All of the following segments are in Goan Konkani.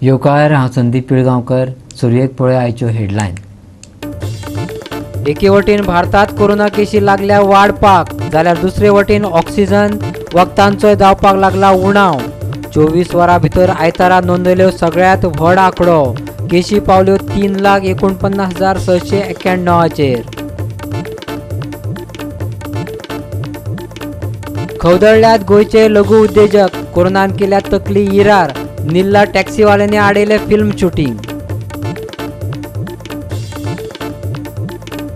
येवकार, हांव संदीप पिळगांवकर. सुरवेक पळय आयच्यो हेडलायन. एके वटेन भारतात कोरोना केशी लागल्या वाडपाक, जाल्यार दुसरे वटेन ऑक्सिजन वखदांचोय जावपाक लागला उणाव. 24 वरां भितर आयतारा नोंदयल्यो सगळ्यांत व्हड आंकडो. केशी पावल्यो 3,49,691चेर. खवदळ्ळ्यात गोंयचे लघु उद्देजक, कोरोनान केल्या तकली इरार. निल्ला टॅक्सीवाल्यांनी आडयलें फिल्म शुटींग.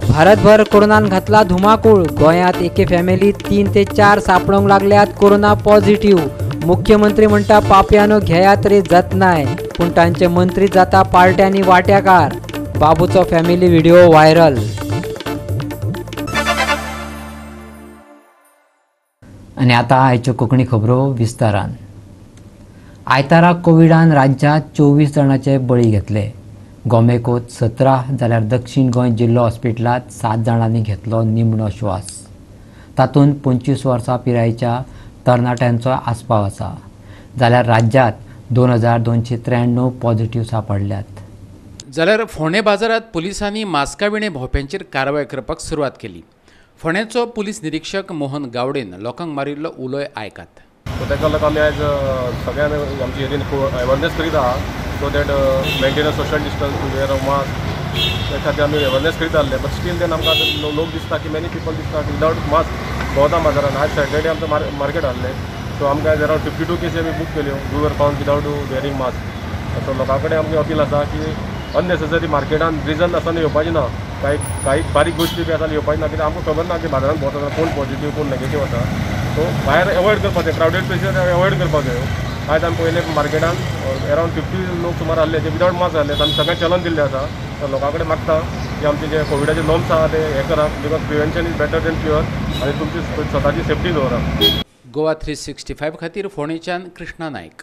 भारतभर कोरोनान घातला धुमाकूळ. गोंयांत एके फॅमिलीत 3 ते 4 सापडूंक लागल्यात कोरोना पॉझिटिव्ह. मुख्यमंत्री म्हणटा पापयानो घेयात रे जतनाय, पूण तांचे मंत्री जाता पार्ट्यांनी वाट्याकार. बाबूचो फॅमिली व्हिडिओ व्हायरल. आनी आतां आयच्यो कोंकणी खबरो विस्तारान. आयतारा कोविडान राज्यांत 24 जाणांचे बळी घेतले. गोमेकोत 17 जाल्यार दक्षिण गोंय जिल्लो हॉस्पिटलांत 7 जाणांनी घेतलो निमणो श्वास. तातूंत 25 वर्सां पिरायेच्या तरणाट्यांचो आस्पाव आसा. जाल्यार राज्यांत 2293 पॉझिटिव्ह सांपडल्यात. जाल्यार फोंडें बाजारांत पुलिसांनी मास्का विणें भोंवप्यांचेर कारवाय करपाक सुरवात केली. फोंड्याचो पुलीस निरीक्षक मोहन गावडेन लोकांक मारिल्लो उलोय आयकात. सो ताका लागून आमी आयज सगळ्यांनी आमची एरियेन अवेरनेस करीत आहा, so that maintain a social distance, wear a mask, त्या खातीर आमी अवेरनेस करीत आहले. बट स्टील then आमकां लोक दिसता की मेनी पिपल दिसता की विदावट मास्क भोंवता बाजारान. आयज सॅटर्डे आमचो मार्केट आहलें, सो आमकां आयज अरावंड 52 केसी आमी बूक केल्यो who were found without wearing mask. So लोकां कडेन आमची अपील आसा की अननेसेसरी मार्केटान रिजन आसतना येवपाचें ना. कांय कांय बारीक गोश्टी बी आसा येवपाची ना, कित्याक आमकां खबर ना की बाजारान भोंवता कोण पॉझिटिव्ह कोण नेगेटीव आसा. सो भायर एवॉयड करपाक जाय, क्रावडेड प्लेसीस एवॉयड करपाक जायो. आयज आमी पळयलें मार्केटान अरावंड 50 लोक सुमार आहले जे विदावट मास्क आहले. आमी सगळें चलन दिल्लें आसा. तर लोकां कडेन मागता की आमचे जे कोविडाचे नॉर्म्स आहा ते हें करा, because prevention is better than cure, आनी तुमची स्वताची सेफ्टी दवरा. गोवा 365 खातीर फोंडेच्यान कृष्णा नायक.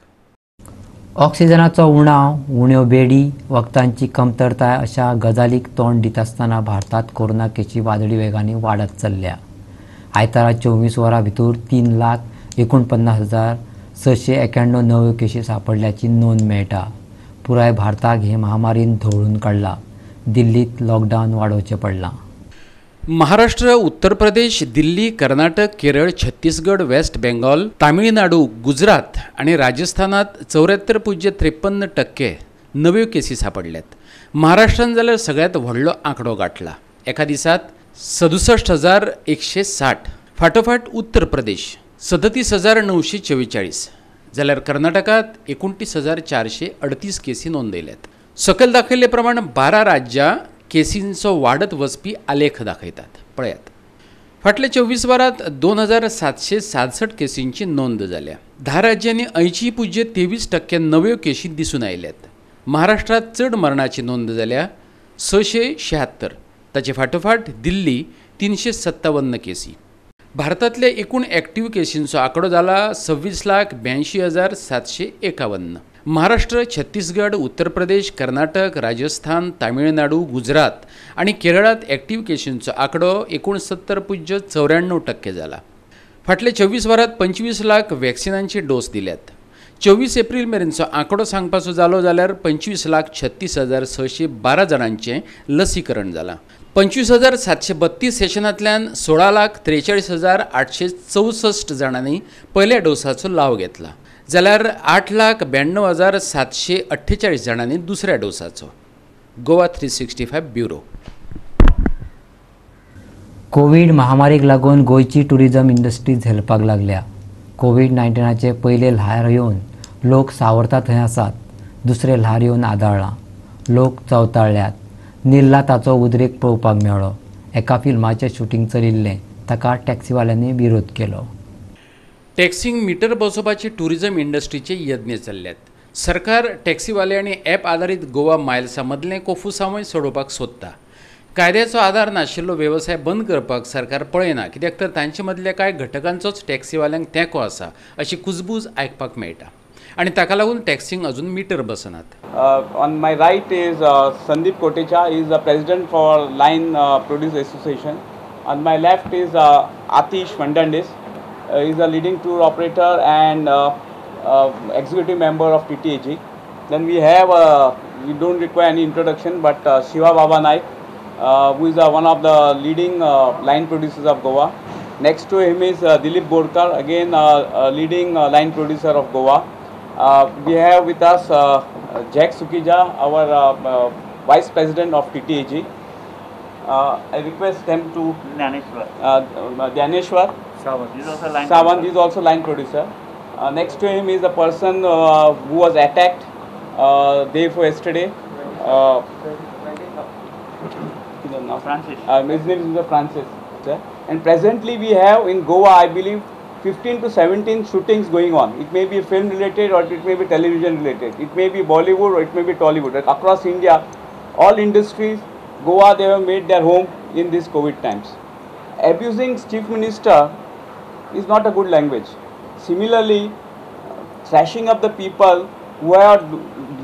ऑक्सिजनाचो उणाव, उण्यो बेडी, वखदांची कमतरताय अशा गजालीक तोंड दितासतना भारतात कोरोना केशी वादळी वेगांनी वाडत चल्ल्या. आयतारा 24 वरां भितर 3,49,691 नव्यो केशी सांपडल्याची नोंद मेळटा. पुराय भारताक हे महामारीन धवळून काडला. दिल्लीत लॉकडावन वाडोवचें पडलां. महाराष्ट्र, उत्तर प्रदेश, दिल्ली, कर्नाटक, केरळ, छत्तीसगड, वेस्ट बेंगॉल, तामिळनाडू, गुजरात आनी राजस्थानात 74.53% नव्यो केसी सांपडल्यात. महाराष्ट्रान जाल्यार सगळ्यांत व्हडलो आंकडो गांठला. एका दिसात 67,160. फाटोफाट उत्तर प्रदेश 37,944, जाल्यार कर्नाटकात 29,438 केसी नोंदयल्यात. सकयल दाखयल्ले प्रमाण 12 राज्यां केसींचो वाडत वचपी आलेख दाखयतात. पळयात, फाटल्या 24 वरांत 2,766 केसींची नोंद जाल्या. 10 राज्यांनी 80.23% नव्यो केशी दिसून आयल्यात. महाराष्ट्रांत चड मरणाची नोंद जाल्या 676, ताचे फाटोफाट दिल्ली 357 केसी. भारतांतल्या एकूण एक्टिव्ह केसींचो आंकडो जाला 26,82,751. महाराष्ट्र, छत्तीसगड, उत्तर प्रदेश, कर्नाटक, राजस्थान, तामिळनाडू, गुजरात आनी केरळांत एक्टिव्ह केशींचो आंकडो 69.94% जाला. फाटल्या 24 वरांत 25 लाख वॅक्सिनांचे डोस दिल्यात. 24 एप्रील मेरेनचो आंकडो सांगपाचो जालो जाल्यार 25,36,612 जाणांचें लसीकरण जालां. 25,732 सेशनांतल्यान 16,43,864 जाणांनी पयल्या डोसाचो लाव घेतला, जाल्यार 8,92,748 जाणांनी दुसऱ्या डोसाचो. गोवा 365 ब्युरो. कोवीड महामारीक लागून गोंयची टुरिजम इंडस्ट्री झेलपाक लागल्या. कोवीड 19चे पयले ल्हार येवन लोक सावरता थंय आसात, दुसरें ल्हार येवन आदाळ्ळां, लोक चवताळ्ळ्यात. निल्ला ताचो उद्रेक पळोवपाक मेळ्ळो. एका फिल्माचें शुटींग चलिल्लें, ताका टॅक्सीवाल्यांनी विरोध केलो. टॅक्सींक मिटर बसोवपाचे टुरिजम इंडस्ट्रीचे यत्न चल्ल्यात. सरकार टॅक्सीवाले आनी ॲप आदारीत गोवा मायल्सा मदलें कोफुसांवय सोडोवपाक सोदता. कायद्याचो आदार नाशिल्लो वेवसाय बंद करपाक सरकार पळयना, कित्याक तर तांचे मदल्या कांय घटकांचोच टॅक्सीवाल्यांक तेंको आसा अशी कुजबूज आयकपाक मेळटा आनी ताका लागून टॅक्सींक अजून metre बसनात. On my right is Sandeep Kotecha, is the president for Line Produce Association. On my left is Atish Fernandes, is a leading tour operator and executive member of TTAG. Then we have, we don't require any introduction, but Shiva Baba Naik, who is one of the leading line producers of Goa. Next to him is Dilip Borkar, again leading line producer of Goa. We have with us Jack Sukija, our Vice President of TTAG. I request them to Dnyaneshwar. Dnyaneshwar Sawant is also line producer. Next to him is a person who was attacked day before yesterday. Francis. His name is Francis. And presently we have in Goa, I believe, 15 to 17 shootings going on. It may be film related or it may be television related. It may be Bollywood or it may be Tollywood. Across India, all industries, Goa, they have made their home in these COVID times. Abusing Chief Minister is not a good language. Similarly, thrashing up the people who are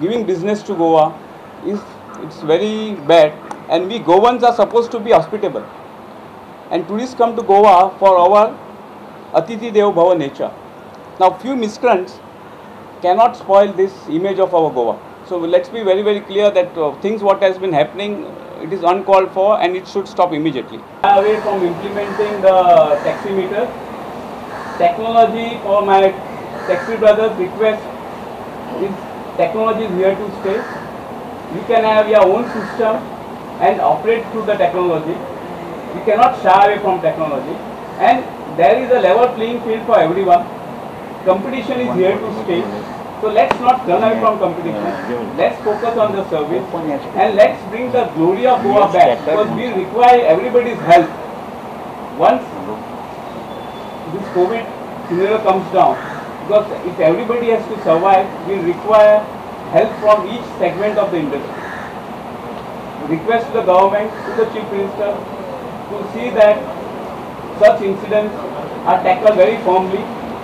giving business to Goa is it's very bad. And we Goans are supposed to be hospitable. And tourists come to Goa for our Atithi Devo Bhava nature. Now, few miscreants cannot spoil this image of our Goa. So let's be very, very clear that things what has been happening, it is uncalled for and it should stop immediately. Away from implementing the taximeter, technology for my taxi brothers request is technology is here to stay. You can have your own system and operate through the technology. You cannot shy away from technology, and there is a level playing field for everyone. Competition is here to stay. So let's not run away from competition. Let's focus on the service and let's bring the glory of Goa back, because we require everybody's help. Once this COVID scenario comes down, because if everybody has to survive, we require help from each segment of the industry. Request to the government, to the Chief Minister, to see that such incidents are tackled very firmly,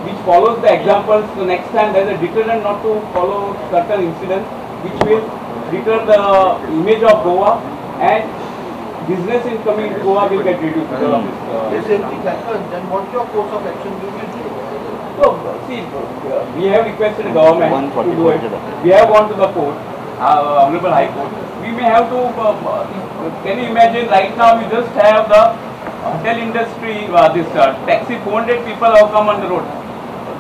which follows the examples. So next time there is a deterrent not to follow certain incidents, which will deter the image of Goa, and business in coming to Goa will get reduced because of this. If anything happens, then what's your course of action you will take? So, see, we have requested the government to do it. We have gone to the court, Honorable High Court. We may have to, can you imagine right now we just have the hotel industry, this taxi, 400 people have come on the road.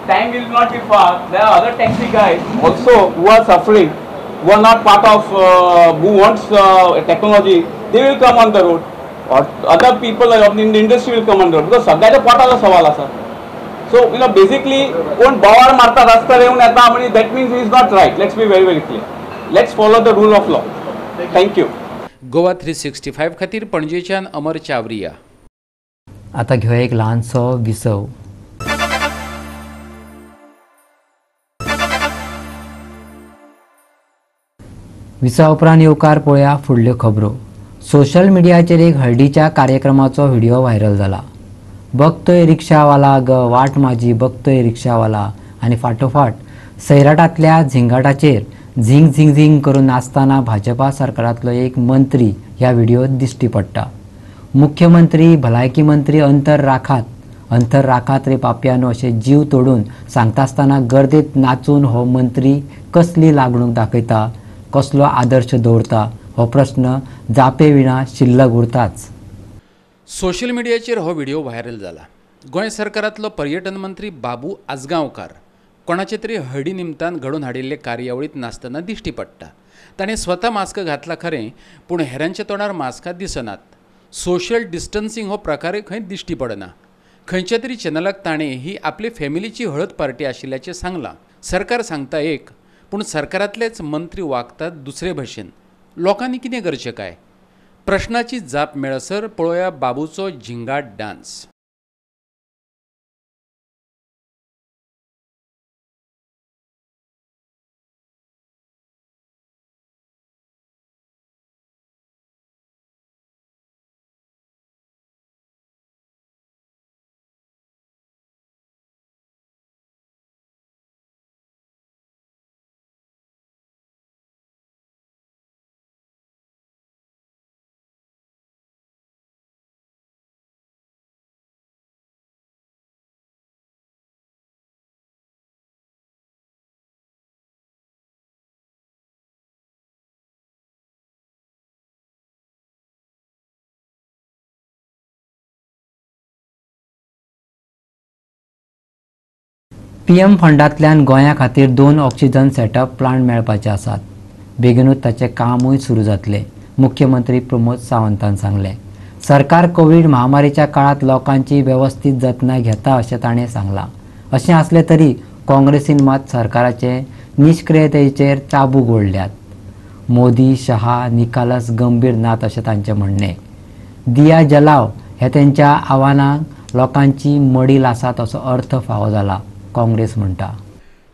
Time will not be far. There are other taxi guys also who are suffering, who are not part of, who wants technology, they will come on the road. Or other people in the industry will come on the road. Because सगळ्याच्या पोटाचा सवाल आसा. So, you know, basically, कोण बोवाळ मारता रस्त्यार येवन येता म्हणजे that means he is not right. Let's be very, very clear. Let's follow the rule of law. Thank you. Goa 365 खातीर पणजेच्यान अमर चावरिया. आता घेऊया एक ल्हानसो विसव. विसवा उपरांत येवकार पळोवया फुडल्यो खबरो. सोशल मिडियाचेर एक हळदीच्या कार्यक्रमाचो व्हिडिओ व्हायरल जाला. बघतोय रिक्षावाला ग वाट माझी बघतोय रिक्षावाला आनी फाटोफाट सैराटांतल्या झिंगाटाचेर झिंग झिंग झिंग करून नाचतना भाजपा सरकारांतलो एक मंत्री ह्या व्हिडिओत दिश्टी पडटा. मुख्यमंत्री भलायकी मंत्री अंतर राखात अंतर राखात रे पापयानो अशें जीव तोडून सांगता आसतना गर्देत नाचून हो मंत्री कसली लागणूक दाखयता, कसलो आदर्श दवरता हो प्रश्न जापे विणा शिल्लक उरताच. सोशल मिडियाचेर हो व्हिडिओ व्हायरल जाला. गोंय सरकारांतलो पर्यटन मंत्री बाबू आजगांवकार कोणाचे तरी हळदी निमतान घडोवन हाडिल्ले कार्यावळींत नाचतना दिश्टी पडटा. ताणें स्वता मास्क घातला खरें, पूण हेरांच्या तोंडार मास्कां दिसनात. सोशल डिस्टन्सिंग हो प्रकारय खंय दिश्टी पडना. खंयच्या तरी चॅनलाक ताणें ही आपली फॅमिलीची हळद पार्टी आशिल्ल्याचें सांगलां. सरकार सांगता एक, पूण सरकारांतलेच मंत्री वागतात दुसरे भशेन. लोकांनी कितें करचें काय? प्रश्नाची जाप मेळसर पळोवया बाबूचो झिंगाट डान्स. पीएम फंडांतल्यान गोंया खातीर 2 ऑक्सिजन सेटअप प्लांट मेळपाचे आसात. बेगीनूच ताचें कामूय सुरू जातलें, मुख्यमंत्री प्रमोद सावंतान सांगलें. सरकार कोवीड महामारीच्या काळांत लोकांची वेवस्थीत जतनाय घेता अशें ताणें सांगलां. अशें आसलें तरी काँग्रेसीन मात सरकाराचे निश्क्रियतेचेर चाबूक ओडल्यात. मोदी शहा निकालस गंभीर नात अशें तांचें म्हणणें. दिया जलाव हे तेंच्या आव्हानाक लोकांची मडी लासात असो अर्थ फावो जाला, काँग्रेस म्हणटा.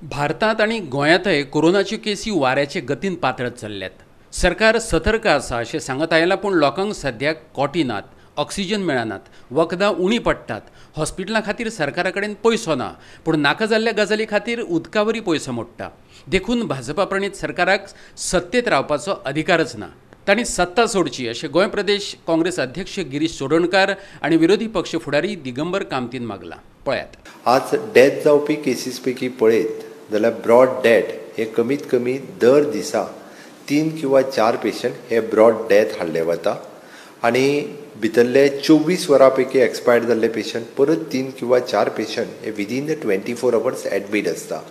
भारतांत आनी गोंयांतय कोरोनाच्यो केसी वाऱ्याचे गतीन पातळत चल्ल्यात. सरकार सतर्क आसा अशें सांगत आयलां, पूण लोकांक सद्याक कॉटी नात, ऑक्सिजन मेळनात, वखदां उणी पडटात, हॉस्पिटलां खातीर सरकारा कडेन पयसो ना, पूण नाका जाल्ल्या गजाली खातीर उदकावरी पयसो मोडटा. देखून भाजपा प्रणीत सरकाराक सत्तेत रावपाचो अधिकारच ना. तांणी सत्ता सोडची अशें गोंय प्रदेश काँग्रेस अध्यक्ष गिरीश चोडणकार आनी विरोधी पक्ष फुडारी दिगंबर कामतीन मागलां. पळयात. आज डेथ जावपी केसीस पैकी पळयत जाल्यार ब्रॉड डेथ हे कमीत कमी दर दिसा 3 किंवा 4 पेशंट हे ब्रॉड डेथ हाडले वता आनी भितरले 24 वरां पैकी एक्सपायर्ड जाल्ले पेशंट परत 3 किंवा 4 पेशंट हे विदीन the 24 hours admit आसता.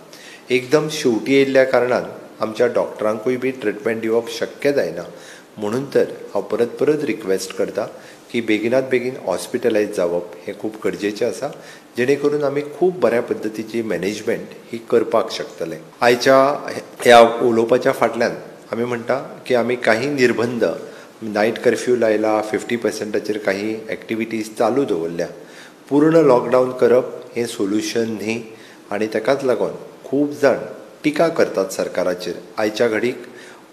एकदम शेवटी येयल्ल्या कारणान आमच्या डॉक्टरांकूय बी ट्रिटमेंट दिवप शक्य जायना, म्हणून तर हांव परत परत रिक्वेस्ट करता की बेगिनात बेगीन हॉस्पिटलायज जावप हें खूब गरजेचें आसा, जेणे करून आमी खूब बऱ्या पद्दतीची मॅनेजमेंट ही करपाक शकतले. आयच्या ह्या उलोवपाच्या फाटल्यान आमी म्हणटा की आमी काही निर्बंध, नायट कर्फ्यू लायला, 50%चेर काही एक्टिविटीज चालू दवरल्या. पूर्ण लॉकडावन करप हें सोल्युशन न्ही आनी ताकाच लागून खूब जाण टिका करतात सरकाराचेर. आयच्या घडीक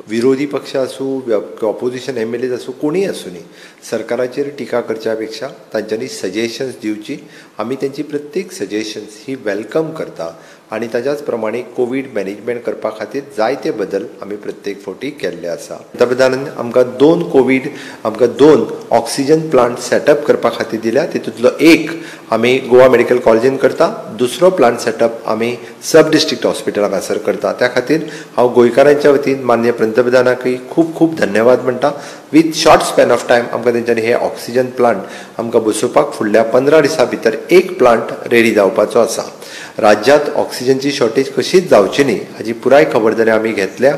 विरोधी पक्ष आसूं, ऑपोजिशन एम एल एज आसूं, कोणीय आसूं न्ही, सरकाराचेर टिका करच्या पेक्षा तांच्यांनी सजेशन्स दिवची. आमी तेंची प्रत्येक सजेशन्स ही welcome करता आनी ताच्याच प्रमाणे कोवीड मॅनेजमेंट करपा खातीर जायते बदल आमी प्रत्येक फावटी केल्ले आसा. पंतप्रधानान आमकां 2 कोवीड आमकां 2 ऑक्सिजन प्लांट सेटअप करपा खातीर दिल्या. तितूंतलो एक आमी गोवा मेडिकल कॉलेजीन करता, दुसरो प्लांट सेटअप आमी सब डिस्ट्रिक्ट हॉस्पिटल हांगासर करता. त्या खातीर हांव गोंयकारांच्या वतीन माननीय पंतप्रधानाकय खूब खूब धन्यवाद म्हणटा. With short span of time आमकां तेंच्यांनी हे ऑक्सिजन प्लांट आमकां बसोवपाक फुडल्या 15 दिसां भितर एक प्लांट रेडी जावपाचो आसा. राज्यांत ऑक्सिजनची शॉर्टेज कशीच जावची न्ही हाजी पुराय खबरदारी आमी घेतल्या.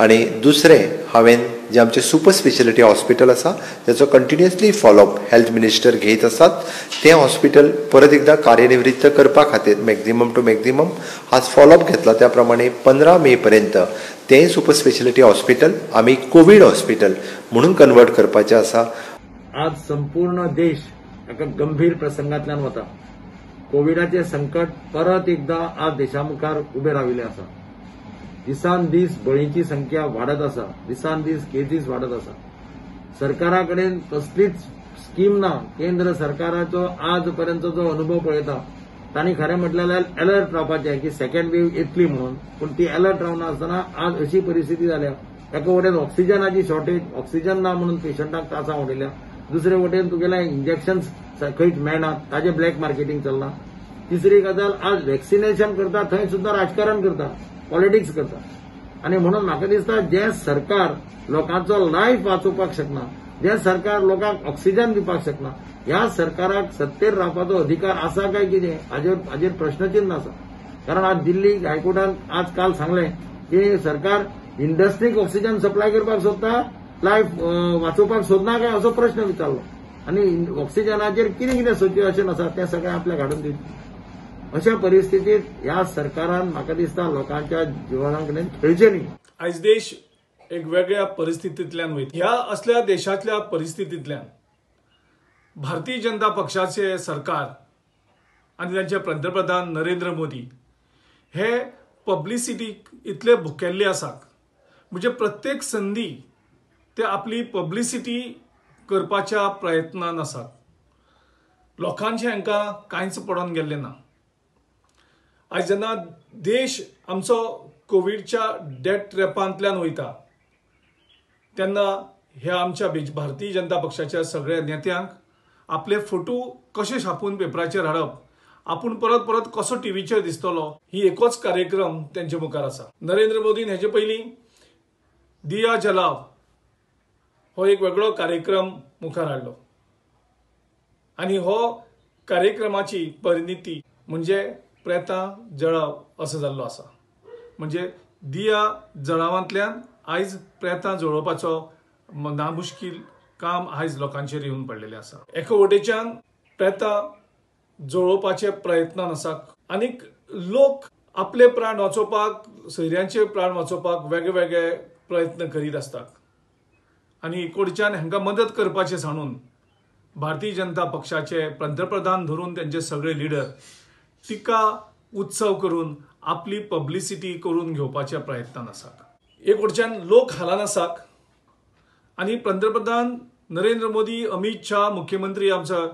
आनी दुसरें, हांवें जें आमचें सुपर स्पेशलिटी हॉस्पिटल आसा ताचो continuously follow up health minister घेत आसात. तें हॉस्पिटल परत एकदां कार्यनिवृत्त करपा खातीर मॅक्झिमम टू मॅक्झिमम आज फॉलोअप घेतला. त्या प्रमाणे 15 मे पर्यंत तें सुपर स्पेशलिटी हॉस्पिटल आमी कोवीड हॉस्पिटल म्हणून कन्वर्ट करपाचें आसा. आज संपूर्ण देश एका गंभीर प्रसंगांतल्यान वता. कोविडाचे संकट परत एकदा आज देशा मुखार उबे राविल्ले आसा. दिसान दीस बळींची संख्या वाडत आसा, दिसान दीस केसीस वाडत आसा. सरकारा कडेन कसलीच स्कीम ना. केंद्र सरकाराचो आज पर्यंत जो अनुभव पळयता तांणी खरें म्हटल्यार अलर्ट रावपाचें की सेकंड वेव येतली म्हणून, पूण ती अलर्ट रावना आसतना आज अशी परिस्थिती जाल्या. एका वटेन ऑक्सिजनाची शॉर्टेज, ऑक्सिजन ना म्हणून पेशंटांक त्रासां उडयल्या, दुसरे वटेन तुगेलें इंजेक्शन खंयच मेळना, ताजें ब्लॅक मार्केटींग चल्लां. तिसरी गजाल, आज वॅक्सिनेशन करता थंय सुद्दां राजकारण करता, पॉलिटिक्स करता. आनी म्हणून म्हाका दिसता जें सरकार लोकांचो लायफ वाचोवपाक शकना, जें सरकार लोकांक ऑक्सिजन दिवपाक शकना, ह्या सरकाराक सत्तेर रावपाचो अधिकार आसा काय कितें हाजेर प्रश्नचिन्ह आसा. कारण आज दिल्ली हायकोर्टान आज काल सांगलें की सरकार इंडस्ट्रीक ऑक्सिजन सप्लाय करपाक सोदता, लायफ वाचोवपाक सोदना काय असो प्रश्न विचारलो. आनी ऑक्सिजनाचेर कितें कितें सिच्युएशन आसा तें सगळें आपल्याक हाडून दिवचें. अशा परिस्थितीत ह्या सरकारान म्हाका दिसता लोकांच्या जिवना कडेन खेळचें न्ही. आयज देश एक वेगळ्या परिस्थितींतल्यान वयता. ह्या असल्या देशांतल्या परिस्थितींतल्यान भारतीय जनता पक्षाचे सरकार आनी तांचे पंतप्रधान नरेंद्र मोदी हे पब्लिसिटीक इतले भुकेल्ले आसात, म्हणजे प्रत्येक संदी ते आपली पब्लिसिटी करपाच्या प्रयत्नान आसात. लोकांचें हांकां कांयच पडोन गेल्लें ना. आयज जेन्ना देश आमचो कोविडच्या डेथ ट्रॅपांतल्यान वयता तेन्ना ह्या आमच्या भारतीय जनता पक्षाच्या सगळ्या नेत्यांक आपले फोटो कशे छापून पेपराचेर हाडप, आपूण परत परत कसो टीव्हीचेर दिसतलो, ही एकच कार्यक्रम तेंचे मुखार आसा. नरेंद्र मोदीन हेजे पयलीं दिया जलाव हो एक वेगळो कार्यक्रम मुखार हाडलो आनी हो कार्यक्रमाची परिणिती म्हणजे प्रेतां जळाव असो जाल्लो आसा. म्हणजे दिया जळावांतल्यान आयज प्रेतां जळोवपाचो नामुश्कील काम आयज लोकांचेर येवन पडलेलें आसा. एका वटेच्यान प्रेतां जळोवपाचे प्रयत्नान आसा आनीक लोक आपले प्राण वाचोवपाक, सोयऱ्यांचे प्राण वाचोवपाक वेगळे वेगळे प्रयत्न करीत आसतात आनी एकोडच्यान हांकां मदत करपाचें सांडून भारतीय जनता पक्षाचे पंतप्रधान धरून त्यांचे सगळे लिडर टिका उत्सव करून आपली पब्लिसिटी करून घेवपाच्या प्रयत्नान आसात. एक वटेच्यान लोक हालान आसात आनी पंतप्रधान नरेंद्र मोदी, अमित शाह, मुख्यमंत्री आमचो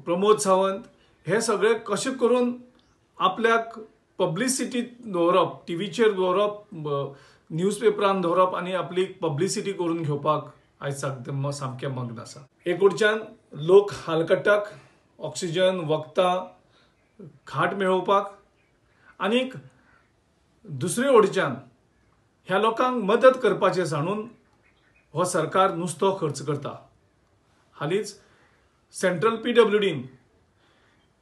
प्रमोद सावंत हे सगळे कशें करून आपल्याक पब्लिसिटी दवरप, टिवीचेर दवरप, न्यूजपेपरान दवरप आनी आपली पब्लिसिटी करून घेवपाक आयज सामकें मग्न आसा. एक वटेच्यान लोक हाल काडटात ऑक्सिजन, वखदां, खाट मेळोवपाक आनीक दुसरे वटेच्यान ह्या लोकांक मदत करपाचें सांडून हो सरकार नुस्तो खर्च करता. हालींच सेंट्रल PWDन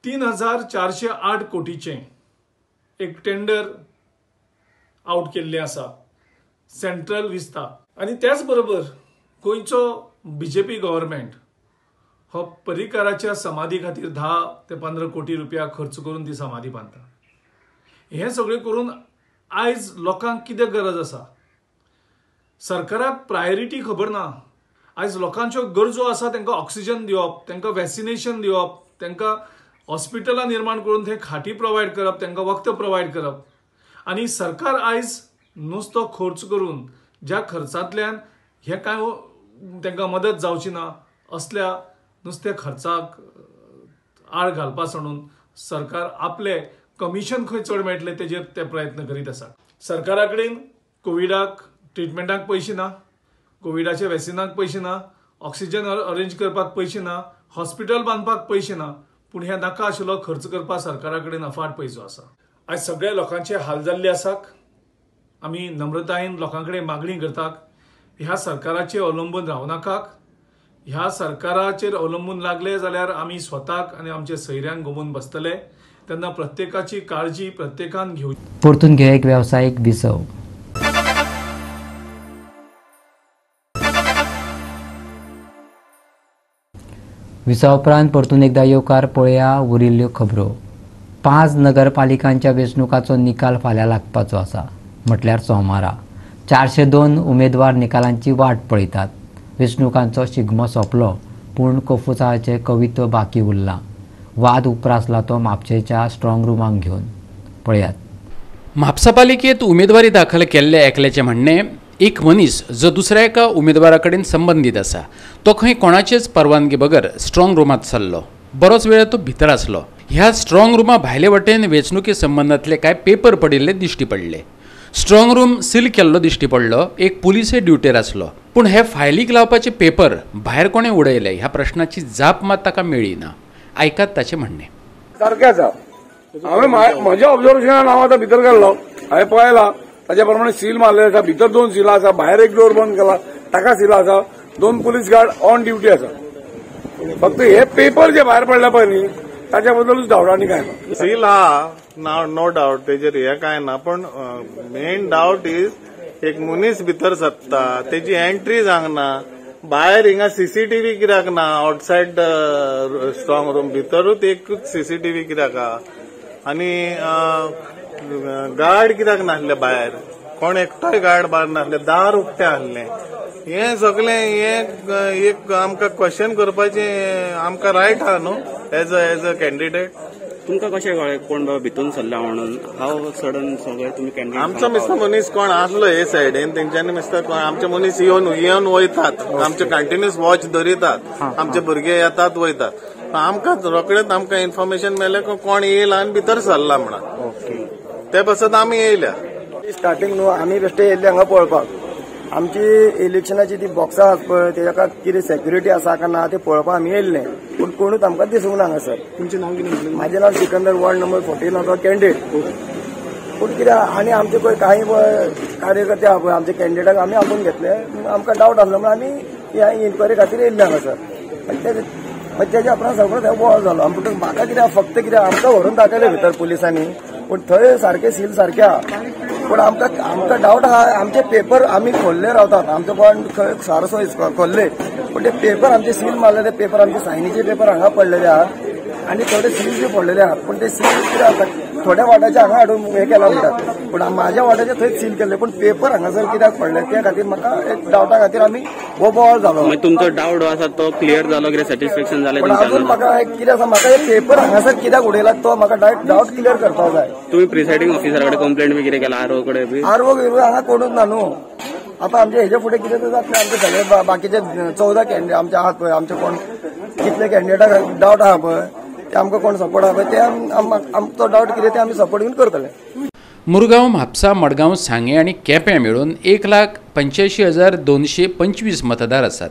3,408 कोटीचें एक टेंडर आवट केल्लें आसा सेंट्रल विस्ता. आनी त्याच बरोबर गोंयचो BJP government हो परिकाराच्या समाधी खातीर 10 ते 15 कोटी रुपया खर्च करून ती समाधी बांदता. हें सगळें करून आयज लोकांक कितें गरज आसा? सरकाराक प्रायोरिटी खबर ना. आयज लोकांच्यो गरजो आसा, तांकां ऑक्सिजन दिवप, तांकां वॅक्सिनेशन दिवप, तांकां हॉस्पिटलां निर्माण करून थंय खाटी प्रोवायड करप, तांकां वखद प्रोवायड करप आनी सरकार आयज नुस्तो खर्च करून ज्या खर्चांतल्यान हें कांय तांकां मदत जावची ना असल्या नुस्ते खर्चाक आळ घालपा सांडून सरकार आपले कमिशन खंय चड मेळटलें तेजेर ते प्रयत्न करीत आसा. सरकारा कडेन कोविडाक ट्रिटमेंटाक पयशे ना, कोविडाच्या वॅक्सिनाक पयशे ना, ऑक्सिजन अरेंज करपाक पयशे ना, हॉस्पिटल बांदपाक पयशे ना, पूण ह्या नाका आशिल्लो खर्च करपाक सरकारा कडेन अफाट पयसो आसा. आयज सगळ्या लोकांचे हाल जाल्ले आसात. आमी नम्रतायेन लोकां कडेन मागणी करतात, ह्या सरकाराचेर अवलंबून रावं नाकात. ह्या सरकाराचेर अवलंबून लागले जाल्यार आमी स्वताक आनी आमच्या सैऱ्यांक गमोवन बसतले. तेन्ना प्रत्येकाची काळजी प्रत्येकान घेवची. परतून घेया एक वेवसायीक विसव. विसवा उपरांत परतून एकदा येवकार पळया उरिल्ल्यो खबरो. 5 नगरपालिकांच्या वेंचणुकाचो निकाल फाल्यां लागपाचो आसा, म्हटल्यार सोमारा. 402 उमेदवार निकालांची वाट पळयतात. वेंचणुकांचो शिगमो सोंपलो पूण कोफुसाचें कवित्व बाकी उरलां. वाद उप्रासला तो म्हापशेच्या स्ट्रॉंग रुमाक घेवन. पळयात. म्हापसा पालिकेंत उमेदवारी दाखल केल्ल्या एकल्याचें म्हणणें, एक मनीस जो दुसऱ्या एका उमेदवारा कडेन संबंदीत आसा तो खंय कोणाचेच परवानगी बगर स्ट्रॉंग रुमांत सरलो. बरोच वेळ तो भितर आसलो. ह्या स्ट्रॉंग रुमा भायले वटेन वेंचणुके संबंदांतले कांय पेपर पडिल्ले दिश्टी पडले. स्ट्रॉंग रूम सील केल्लो दिश्टी पडलो. एक पुलिसय ड्युटेर आसलो, पूण हे फायलीक लावपाचे पेपर भायर कोणें उडयले ह्या प्रश्नाची जाप मात ताका मेळ्ळी ना. आयकात ताचें म्हणणें. सारकें आसा. हांवें म्हज्या ऑब्जर्वेशनान हांव आतां भितर गेल्लो, हांवें पळयलां ताच्या प्रमाणे सील मारलें आसा, भितर 2 सिलां आसा, भायर एक डोर बंद केला ताका सिलां आसा, 2 पुलीस गार्ड ऑन ड्युटी आसा. फक्त हे पेपर जे भायर पडले पळय न्ही ताच्या बद्दलूच डावट आनी काय ना. सील आहा नो डावट, तेजेर हें कांय ना, पण मेन डावट is एक मनीस भितर सरता तेजी एंट्री जावंक ना, भायर हिंगा सीसीटीव्ही कित्याक ना, आउटसायड स्ट्रॉंग रूम भितरूच एकूच सीसीटीव्ही कित्याक आहा आनी गार्ड कित्याक नासले भायर, कोण एकटोय गार्ड भायर नासले, दार उक्तें आसलें. हें सगळें हें एक आमकां क्वेश्चन करपाचें आमकां रायट आहा न्हू एज अ कॅन्डिडेट. तुमकां कशें कळ्ळें कोण बाबा भितून सरला म्हणून? हांव सडन सगळे तुमी कॅन्डिडेट आमचो मिस्टर मनीस कोण आसलो हे सायडीन, तेंच्यांनी मिस्टर कोण आमचे मनीस येवन वयतात, आमचे कंटिन्युअस वॉच दवरितात, आमचे भुरगे येतात वयतात. आमकां रोखडेच आमकां इन्फॉर्मेशन मेळ्ळें कोण येयला आनी भितर सरला म्हणून, ते पासत आमी येयल्या. स्टार्टींग न्हू आमी बेश्टे येयल्ले हांगा पळोवपाक, आमची इलेक्शनाची ती बॉक्सां आसा पळय तेका कितें सेक्युरिटी आसा काय ना तें पळोवपाक आमी येयल्ले, पूण कोणूच आमकां दिसूंक ना हांगासर. तुमचें नांव कितें? म्हाजें नांव सिकंदर, वॉर्ड नंबर 14 हाचो कॅन्डिडेट. पूण कितें आनी आमचे पळय कांय कार्यकर्ते आहा पळय आमच्या कॅन्डिडेटाक आमी आपोवन घेतले, आमकां डावट आसलो म्हणून आमी ह्या इन्क्वायरी खातीर येयल्ले हांगासर. आनी ते मागीर तेज्या उपरांत सगळो थंय बोवाळ जालो. म्हणटकच म्हाका कितें फक्त कितें आमकां व्हरून दाखयलें भितर पुलिसांनी, पूण थंय सारकें सील सारकें आहा. पूण आमकां डावट आहा, आमचे पेपर आमी खोल्ले रावतात, आमचे कोण खंय सारसो खोल्ले, पूण ते पेपर आमचे सील मारले, ते पेपर आमचे सायनीचे पेपर हांगा पडलेले आहा आनी थोडे सील बी पडलेले आहा. पूण ते सील कितें आसा थोड्या वाट्याचे हांगा हाडून हें केला म्हणटात, पूण म्हाज्या वाट्याचे थंयच सील केल्ले, पूण पेपर हांगासर कित्याक पडले त्या खातीर म्हाका एक डावटा खातीर आमी हो बोवाळ जालो. तुमचो डावट आसा तो क्लियर जालो कितें सॅटिस्फॅक्शन जालें? पण अजून म्हाका एक कितें आसा, म्हाका हे पेपर हांगासर कित्याक उडयला तो म्हाका डावट क्लियर करपाक जाय. तुमी प्रिसायडींग ऑफिसरा कडेन कंप्लेंट बी कितें केला? आर ओ कडेन बी? आर ओ हांगा कोणूच ना न्हू. आतां आमचे हेजे फुडें कितें तर जातलें, आमचे सगळे बाकीचे 14 कॅन्डिडेट आमचे आहात पळय, आमचे कोण कितले कॅन्डिडेटाक डावट आहा पळय ते आमकां कोण सपोर्ट आहा पळय ते आमचो डावट कितें ते आमी सपोर्ट घेवन करतले. मुरगांव, म्हापसा, मडगांव, सांगें आनी केपें मेळून 1,85,225 मतदार आसात.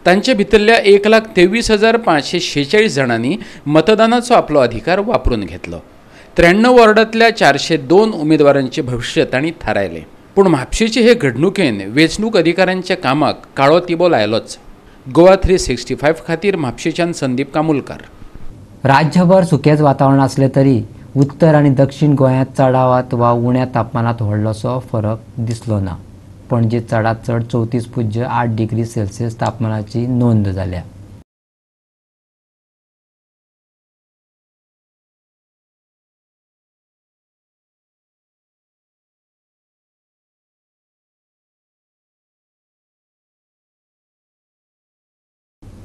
तांचे भितरल्या 1,23,546 जाणांनी मतदानाचो आपलो अधिकार वापरून घेतलो. 93 वॉर्डांतल्या 402 उमेदवारांचे भविश्य तांणी थारायलें. पूण म्हापशेचे हे घडणुकेन वेंचणूक अधिकाऱ्यांच्या कामाक काळो तिबो लायलोच. गोवा 365 खातीर म्हापशेच्यान संदीप कामुलकार. राज्यभर सुकेंच वातावरण आसलें तरी उत्तर आनी दक्षिण गोंयांत चडावत वा उण्या तापमानांत व्हडलोसो फरक दिसलो ना. पणजे चडांत चड 34.8 डिग्री सेल्सियस तापमानाची नोंद जाल्या.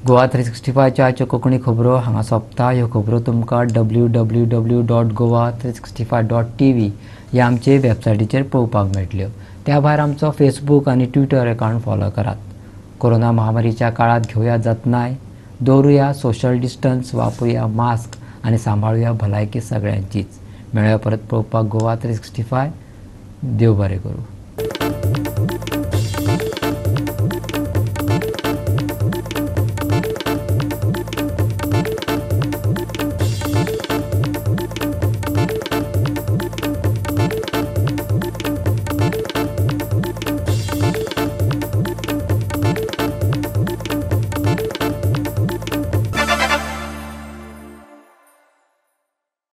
गोवा 365च्या आजच्यो कोंकणी खबरो हांगा सोंपता. ह्यो खबरो तुमकां www.goa365.tv ह्या आमचे वेबसायटीचेर पळोवपाक मेळटल्यो. त्या भायर आमचो फेसबूक आनी ट्विटर अकावंट फॉलो करात. कोरोना महामारीच्या काळांत घेवया जतनाय, दवरुया सोशल डिस्टन्स, वापरुया मास्क आनी सांबाळुया भलायकी सगळ्यांचीच. मेळया परत पळोवपाक गोवा 365. देव बरें करूं.